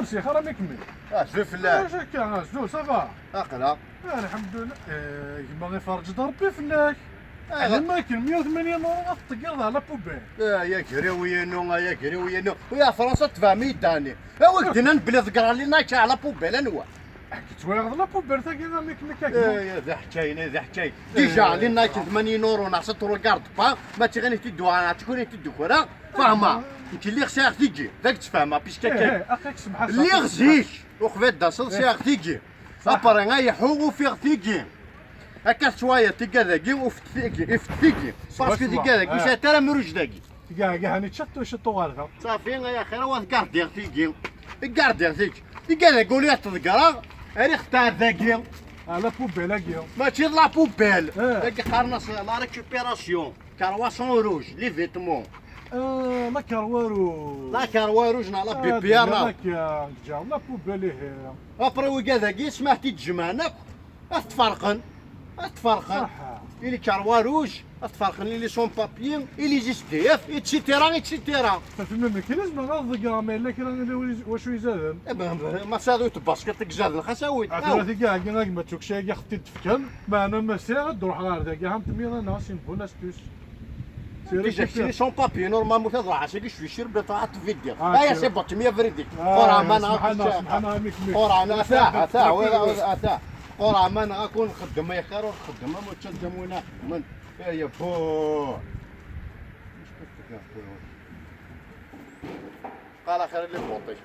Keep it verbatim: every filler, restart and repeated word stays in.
Msixer, amek mmi? Azul fell-ak. Acu akka, azul, ça va? Aql-aɣ. Ah, lḥemdullah. Eh, gma iferǧ-d Rebbi fell-ak. Ah, akken mya u tmanyin euro ad teṭṭgeḍ à la poubelle. Ah, ya griw-inu, ah, ya griw-inu. Uya Fransa tebɛem-iyi Dani. Awi-k d-nnan belli ḍegreɣ li Nike à la poubelle, anwa? Akken ttwaliɣ d la poubelle tagi, amek nekk akka. Eh, ya d aḥkayen, ya d aḥkayen. Déjà, li Nike tmanyin euro, neɣ ça te regarde pas, ma ttiɣin-t-id-duɣa, neɣ ttiɣin-t-id-dukkra. Fahma, nekk lliɣ sɛiɣ tigi, d ak-ttfahma, puisque akka. Eh, eh, aqek semḥa. Lliɣ zik, uqbel d-taseḍ, sɛiɣ tigi. Après, ay ḥu, ufiɣ tigi. Akka tettwaya tigad-agi, ufet tigi, ifet tigi. Parce que tigad-agi, ur sɛint ara amruj dagi. Tigad-agi, hani, ččet, ččet uɣerda. Safi, ay axir, wa tgardiɣ tigi. Gardiɣ tigi. Tigad-agi, uli ad t-ḍeggreɣ, rriɣ-tt ar dagi. Ah, la poubelle-agi. Mačči d la poubelle. Eh. Dagi qqaren-as la récupération. Carrois rouge, les vêtements. Ah, la Carrois rouge. La Carrois rouge neɣ la Ah, B P R neɣ. Akka, ǧǧeɣ la poubelle, ihi. Après, wigad-agi, smaḥ-t-id jemɛen akk, ad t-ferqen. Ad t-ferqen. Saḥa. Ili Carrois rouge, ad t-ferqen, ili sans papier, ili S D F, et cetera, et cetera. Tafim, amek i lazem ad ḍeggreɣ ma yella kra n wacu izaden? Eh ben, ma tesɛiḍ yiwet n basket i izaden, xas awi-d. Ah, tura tigi, agi, agi, ma d tukci-agi, xetti d-tefkem, meɛna ma sɛiɣ, ad d-ruḥeɣ ɣer dagi, ha, n tmiḍa, neɣ, c'est une bonne astuce. Déjà, keččini sans papier, normalement, ad ruḥeɣ, c'est que je suis sûr, ben, ad t-viddiɣ. Ah, aya, c'est bon, tu m'as véridique. Qora, ma neɣ, smeḥ-aneɣ, smeḥ-aneɣ, amek, amek. Qora, ata, ata, wala, ata. Qora, ma neɣ, akun nxeddem, ay xir, ur nxeddem, am uttadam win xeddmen. Ay, bo. قال خير اللي بوطي.